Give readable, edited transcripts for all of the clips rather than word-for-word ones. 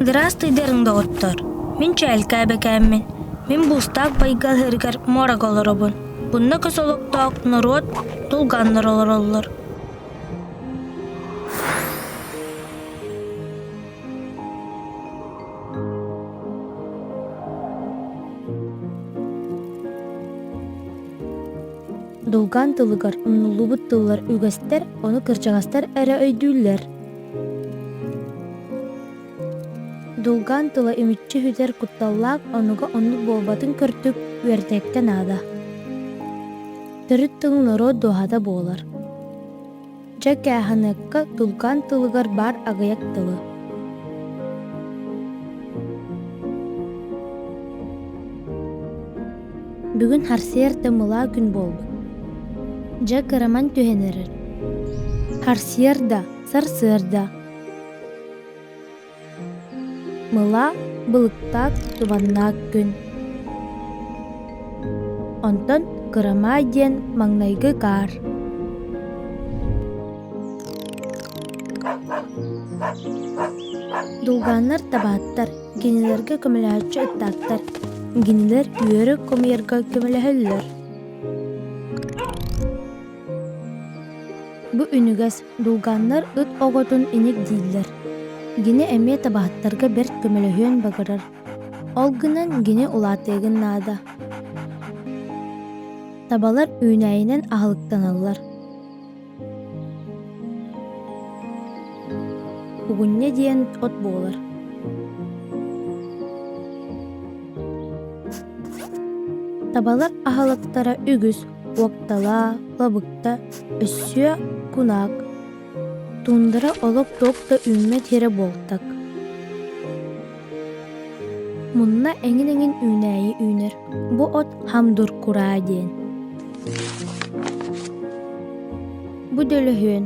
Здравствуйдарын, доҕоттор! Мин Чээлкээ эбэкээммин. Мин Буустаах байга ыһыырыгар муорага олоробун. Бунна көс олохтоох норуот тулганнар олороллор. Дулгаан тылыгар умнуллубут тыллар үгэстэр, ону кырдьаҕастар эрэ өйдүүллэр. Дулгаан тыла үмүччү сүтэр кутталлаах, онуга оннук буолбатын көрдүк, үөрдэттэ наада. Төрүт тыл норуот дууһата буолар. Дьэ кээһаныакка дулгаан тылыгар баар аҕыйах тылы. Бүгүн харсыарда мылаа күн буолбут. Дьэ кыраман түһэн эрэр. Харсыарда, сарсыарда. Мылаа былыттаах туманнаах күн. Онтон Кырамаай диэн маҥнайгы каар. Дулгааннар табааттар, кинилэргэ көмөлөһөөччү ыттаактар, кинилэр үөрү хомуйарга көмөлөһөллөр. Бу үнүгэс, дулгааннар ыт оҕотун иник дииллэр. Гини эмиэ табаһыттарга бэрт көмөлөһүөн баҕарар. Ол гынан гини улаатыаҕын наада. Табалар үүнээйинэн аһылыктаналлар. Угунньа диэн от буолар. Табалар аһылыктара үгүс уокталаа, лабыкта, өссүө кунаак. Туундара олох туох да үүммэт сирэ буолтак. Мунна эҥин-эҥин үүнээйи үүнэр. Бу от хамдуркураа диэн. Бу дөлөһүөн.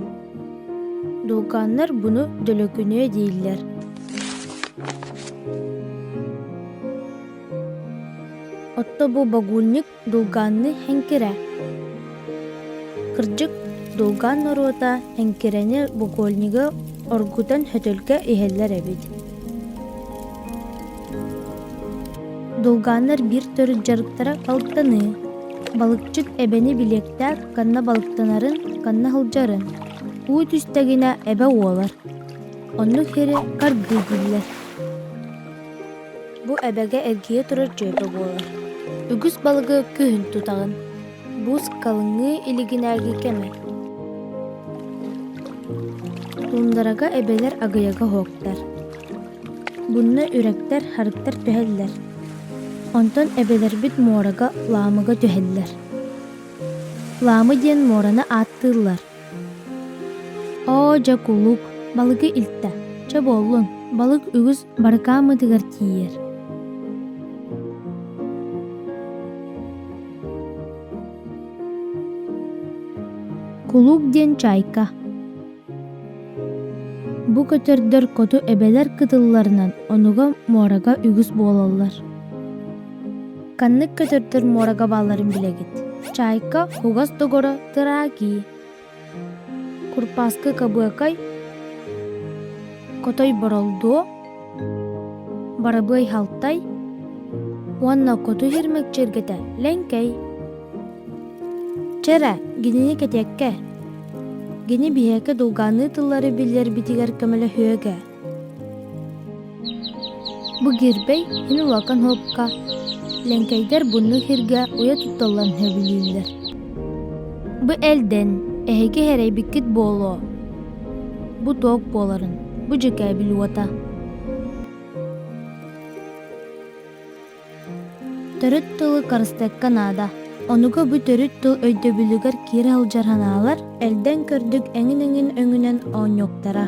Дулгааннар буну дөлөкүнүө дииллэр. Отто бу багульник Дулгаанны Эҥкирэ. Кырдьык, Дулгаан норуота Эҥкирэни багульнигы оргутан сөтөлгө иһэллэр эбит. Дулгааннар биир төрүт дьарыктара балыктаныы. Балыкчыт эбэни билиэктээх ханна балыктанарын, ханна сылдьарын. Уу түстэгинэ эбэ уолар. Оннук сири каргыы дииллэр. Бу эбэгэ эргийэ турар дьүөгэ буолар. Үгүс балыгы күһүн тутаҕын. Буус халыҥыы илигинээги кэмэ. Туундарага эбэлэр агыйага уһуктар. Бунна үрэктэр, харыктар түһэллэр. Онтон эбэлэрбит муорага, Лаамыга түһэллэр. Лаамы диэн муораны ааттыыллар. Оо, дьэ кулуук, балыгы илтэ, чэ буоллун, балык үгүс барыкаамытыгар тиийэр. Кулуук диэн чайка. Бу көтөрдөр хоту эбэлэр кытылларынан онуга муорага үгүс буолаллар. Ханнык көтөрдөр муорага баалларын билэҕит? Чайка, кугас догоро, тыраакии. Курпааскы кабыакай, котой боролдуо, барабыай халтай уонна хоту сир мэкчиргэтэ лэҥкэй. Чэ эрэ, кинини кэтиэккэ. Кини биһиэхэ дулгаанныы тыллары биллэрбитигэр көмөлөһүөгэ. Бу гирбэй һин улахан уопка, лэҥкэйдэр буннук сиргэ уйа тутталларын сөбүлүүллэр. Бу элдэн, эһиги сэрэйбиккит буолуо, бу туох буоларын, бу дьүкээбил уота. Төрүт тылы харыстыахха наада. Онуга бу төрүт тыл өйдөбүлүгэр киирэ сылдьар санаалар элдэн көрдүк эҥин-эҥин өҥүнэн оонньуохтара.